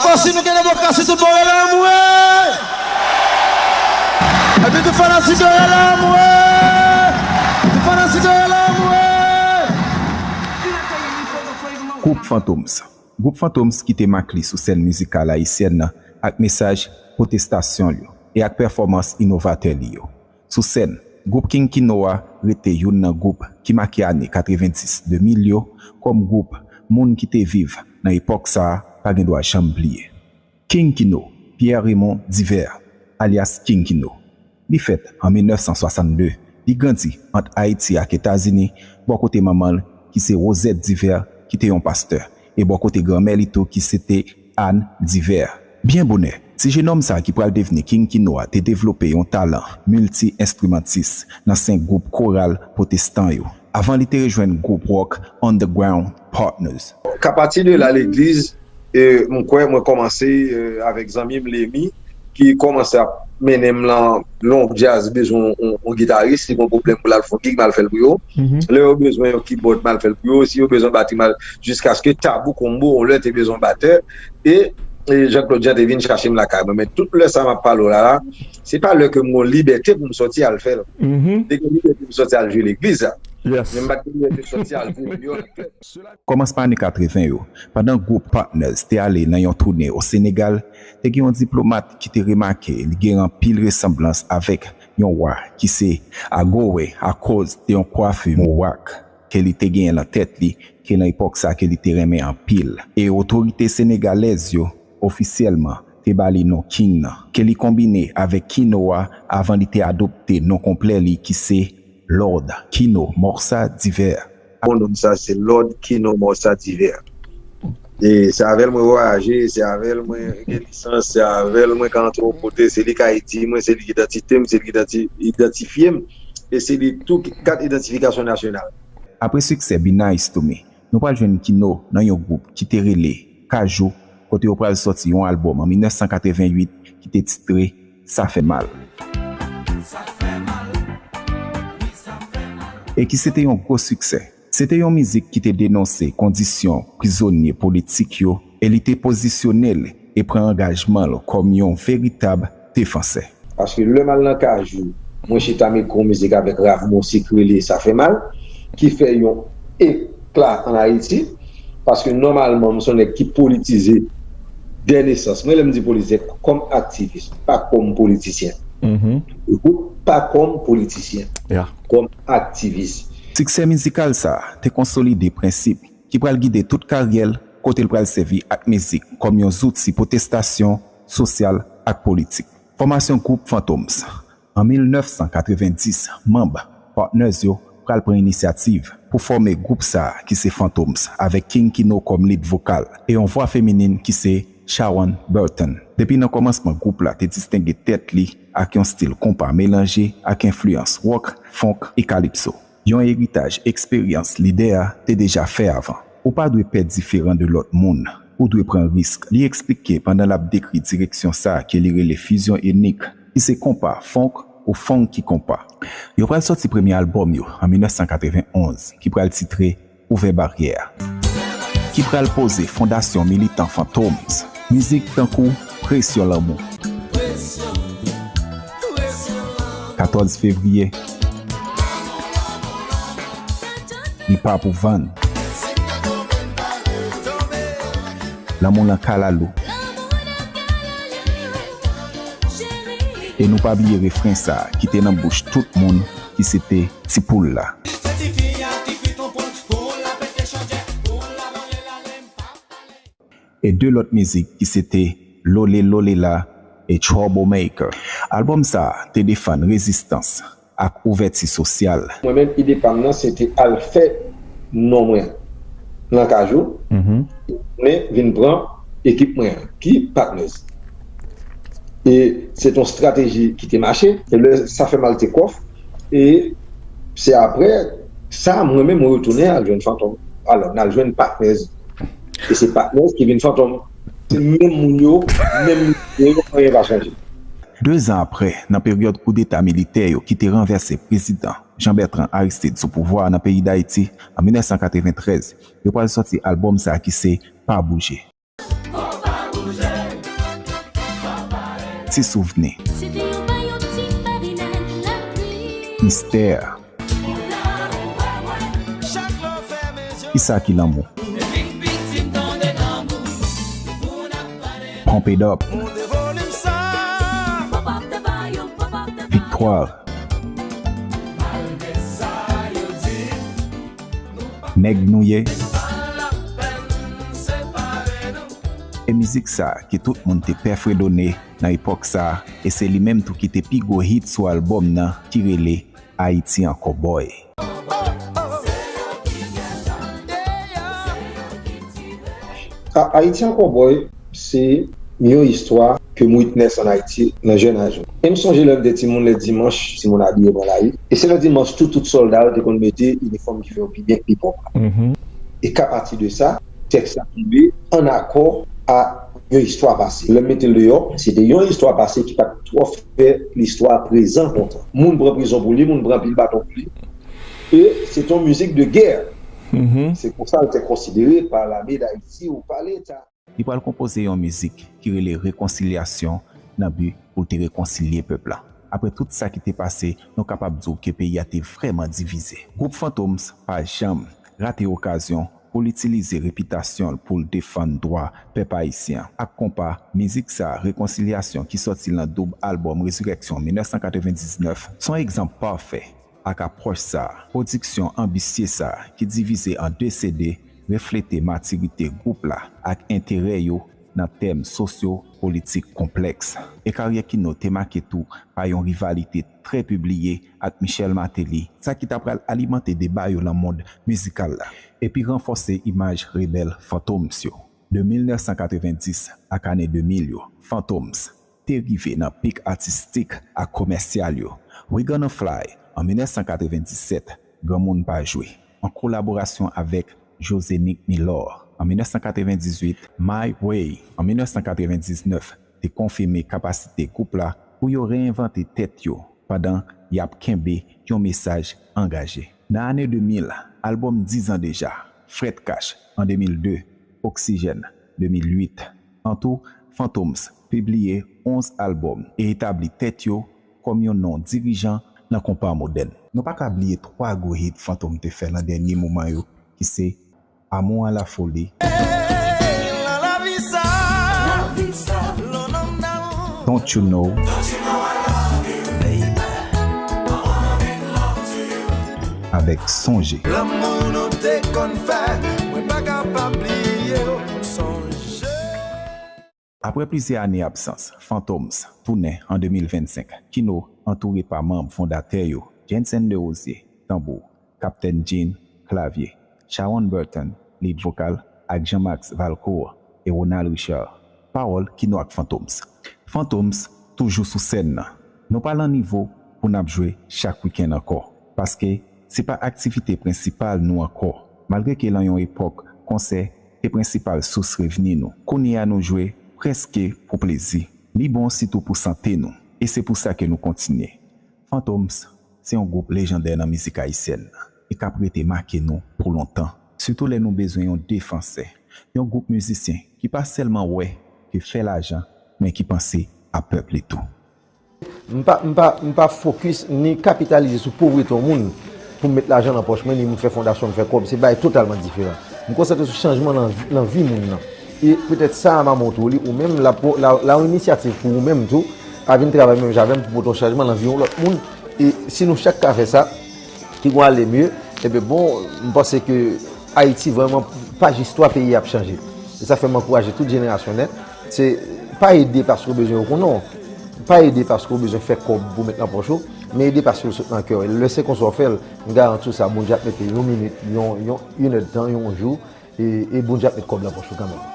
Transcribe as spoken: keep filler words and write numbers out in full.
Fò si nou gen demokrasi tout bò rele anmwe. Epi tout fanatik yo rele anmwe. Tout fanatik yo rele anmwe. Gwoup Fantoms. Gwoup Fantoms kite mak li sou sèn mizikal ayisyèn nan ak mesaj pwotestasyon l yo e ak pèfòmans inovatè li yo. Sou sèn, gwoup King Kino a rete youn nan gwoup ki make ane katrevenndis de mil yo kòm gwoup moun ki te viv nan epòk sa a pa gen dwa janm bliye. King Kino, Pierre Raymond Divert, alyas King Kino. Li fèt an mil nèf san swasann de. Li grandi ant Ayiti ak Etazini, bò kote manman l ki se Rosette Divert ki te yon pastè, e bò kote granmè li tou ki se te Anne Divert. Byen bonè, ti jenòm sa a ki pral devni King Kino a te devlope yon talan milti-enstrimantis nan sen gwoup koral pwotestan yo, avan li te rejwenn gwoup wòk Underground Partners. Kapati de la legliz, e, m kwè mwen kòmanse e, avèk zanmi m Lemi ki kòmanse ap mennen m lan lè yon djaz bezwen yon, yon gitaris, li gen yon pwoblèm pou l al fè yon gig, m al fè l pou yo. Lè yo bezwen yon kibòd, m al fè l pou yo. Si yo bezwen batri, m al, jiskaske Tabou Combo yon lè te bezwen batè. E, e Jean Claude Jean te vin chache m lakay mwen. Men tout lè sa m ap pale w la la, se pa lè ke m gen libète pou m sòti al fè l. M te gen libète pou m sòti al jwe legliz la. Men m pa t gen libète sòti al jwe deyò lakay. Kòmansman ane katreven yo, pandan gwoup Partners te ale nan yon toune o Senegal, te gen yon diplomat ki te remake li gen anpil resanblans avèk yon wa ki se Agowe akoz de yon kwafi mohawk ke li te genyen nan tèt li, ke nan epòk sa ke li te renmen anpil. E otorite senegalèz yo ofisyèlman te ba li non King nan, ke li konbine avèk Kino a avan li te adopte non konplè li ki se Lord Kino Morsa Divert. Mon non sa se Lord Kino Morsa Divert. E se avè l mwen vwayaje, se avè l mwen gen lisans, se avè l mwen ka antre yon kote, se li k I D mwen, se li k idantite m, se li k idanti- idantifye m, e se li tou ki kat idantifikasyon nasyonal. Apre siksè Be Nice To Me, nou pral jwenn Kino nan yon gwoup ki te rele Kajou, kote yo pral sòti yon albòm an mil nèf san katreven uit ki te titre Sa Fè Mal. E ki se te yon gwo siksè. Se te yon mizik ki te denonse kondisyon prizonye politik yo e li te pozisyone l e pran angajman l kòm yon veritab defansè. Paske lè m al nan Kajou, mwen chita m ekri yon mizik avèk Ralph Monsy k rele Sa Fè Mal, ki fè yon ekla ann Ayiti, paske nòmalman m se yon nèg ki politize dè nesans. Mwen lè m di politize, kòm aktivis, pa kòm politisyen. Ou pa kòm politisyen, kòm aktivis. Siksè mizikal sa a te konsolide prensip ki pral gide tout karyè l, kote l pral sèvi ak mizik kòm yon zouti pwotestasyon sosyal ak politik. Fòmasyon gwoup Fantoms. An mil nèf san katrevenndis, manm Partners yo pral pran inisyativ pou fòme gwoup sa a ki se Fantoms, avèk King Kino kòm lead vokal e yon vwa feminin ki se Sharon Burton. Depi nan kòmansman, gwoup la te distenge tèt li ak yon stil konpa melanje ak enfliyans wòk, funk e calypso. Yon eritaj eksperyans lidè a te deja fè avan. Ou pa dwe pè diferan de lòt moun. Ou dwe pran risk. Li eksplike pandan l ap dekri direksyon sa a ke li rele fizyon enik, ki se konpa funk ou funky konpa. Yo pral sòti premye albòm yo an mil nèf san katreven onz, ki pral titre Ouvè Baryè a, ki pral poze fondasyon militan Fantoms, mizik tankou Presyon Lanmou, Katòz Fevriye, Li Pa Pou Vann, Lanmou Lan Kalalou. E nou pa bliye refren sa a ki te nan bouch tout moun, ki se te Ti Poul La. E de lòt mizik ki se te Lole Lole La e Troublemaker. Albòm sa a te defann rezistans ak ouvèti sosyal. Mwen menm, ide pa m nan, se te al fè non mwen nan Kajou, men vin pran ekip mwen an, ki Partners. E se t on strateji ki te mache, e lè Sa Fè Mal te kòf, e se apre sa, mwen menm, mwen retounen al jwenn Fantom. Alò, n al jwenn Partners. E se Partners ki vin Fantom. Se menm moun yo, menm lidè yo, anyen pa chanje. Dezan apre, nan peryòd koudeta militè yo ki te ranvèse prezidan Jean Bertrand Aristide sou pouvwa a nan peyi Dayiti an mil nèf san katreventrèz, yo pral sòti albòm sa a ki se Pa Bouje. Ti souvni. Sete yon bay yon ti marinad lapli. Mistè. Kisa ki lanmou? Pump it up. Viktwa. Nèg nou ye. E mizik sa ki tout moun te pè fredone nan epòk sa, e se li menm tou ki te pi gwo hit sou albòm nan ki rele Ayiti an Kòbòy. A- Ayiti an Kòbòy, se yon istwa ke m witness ann Ayiti nan jèn aj mwen. E m sonje lè m te timoun, lè dimanch, timoun abiye pran lari. E se lè dimanch tou, tout sòlda yo te konn mete inifòm ki fè yo pi byen, pi pwòp la. E ka pati de sa, tèks la tonbe ann akò a yon istwa pase. Lè m mete l deyò, se te yon istwa pase ki pa t twò fè listwa prezan kontan. Moun pran prizon pou li, moun pran anpil baton pou li. E se te yon mizik de gè. Se konsa l te konsidere pa Lame d Ayiti ou pa Leta. Li pral konpoze yon mizik ki rele Rekonsilyasyon nan bi pou l te rekonsilye pèp la. Apre tout sa ki te pase, nou kapab di w ke peyi a te vrèman divize. Gwoup Fantoms pa janm rate okazyon pou l itilize repitasyon l pou l defann dwa pèp ayisyen an. Ak konpa, mizik sa, Rekonsilyasyon, ki sòti nan doub albòm Resurrection mil nèf san katrevendiznèf, se yon egzanp pafè ak apwòch sa a. Pwodiksyon anbisye sa a, ki divize an de C D, reflete matirite gwoup la ak enterè yo nan tèm sosyo-politik konplèks. E karyè Kino te make tou pa yon rivalite trè pibliye ak Michel Martelly, sa ki ta pral alimante deba yo nan mond mizikal la, epi ranfòse imaj rebèl Fantoms yo. De mil nèf san katrevendis ak ane de mil yo, Fantoms te rive nan pik atistik ak komèsyal yo. We Gonna Fly an mil nèf san katrevendiset, Granmoun pa jwe, an kolaborasyon avèk José Nick Milor an mil nèf san katrevendizuit, My Way an mil nèf san katrevendiznèf te konfime kapasite gwoup la pou yo reyenvante tèt yo pandan y ap kenbe yon mesaj angaje. Nan ane de mil, albòm Dizan Deja, Frèt Kach an de mil de, Oxygène de mil uit. An tou, Fantoms pibliye onz albòm e etabli tèt yo kòm yon non dirijan nan konpa modèn. Nou pa ka bliye twa gwo hit Fantom te fè nan dènye moman yo, ki se Amour à la folie, Don't You Know, avèk Sonje. Lanmou nou te konn fè, mwen pa kapab bliye w, Sonje. Apre plizyè ane absans, Fantoms tounen an de mil vennsenk. Kino antoure pa manm fondatè yo, Jensen Desrosiers, tanbou, Kaptèn Jean, klavye, Sharon Burton, lead vokal, ak Jean-Max Valcourt e Ronald Richard. Pawòl Kino ak Fantoms. Fantoms toujou sou sèn nan. Nou pa lan nivo pou n ap jwe chak wikenn ankò, paske se pa aktivite prensipal nou ankò. Malgre ke lan yon epòk, konsè te prensipal sous revni nou, kounye a nou jwe prèske pou plezi. Li bon sitou pou sante nou, e se pou sa ke nou kontinye. Fantoms se yon gwoup lejandè nan mizik ayisyèn e k ap rete make nou pou lontan, sitou lè nou bezwen yon defansè, yon gwoup mizisyen ki pa sèlman wè ke fè lajan, men ki panse a pèp li tou. M pa, m pa, m pa fokis ni kapitalize sou povrete yon moun pou m met lajan nan pòch mwen, ni m fè fondasyon, m fè kòb. Se bagay totalman diferan. M konsantre sou chanjman nan, nan vi moun nan. E petèt sa a m a montre w li, ou menm, l ap, l a, l a yon inisyativ pou ou menm tou, a vin travay menm jan avè m pou pote yon chanjman nan vi yon lòt moun. E si nou chak ka fè sa, ki gon ale mye, ebyen bon, m panse ke Ayiti vrèman, paj istwa peyi a ap chanje. E sa fè m ankouraje tout jenerasyon nèt, se pa ede paske w bezwen rekonnen w, pa ede paske w bezwen fè kòb pou met nan pòch ou, men ede paske w sot nan kè w. E lè se konsa w fè l, m garanti w sa, Bondye ap mete yon minit, yon, yon, yon èdtan, yon jou, e, e Bondye ap met kòb nan pòch ou kanmenm.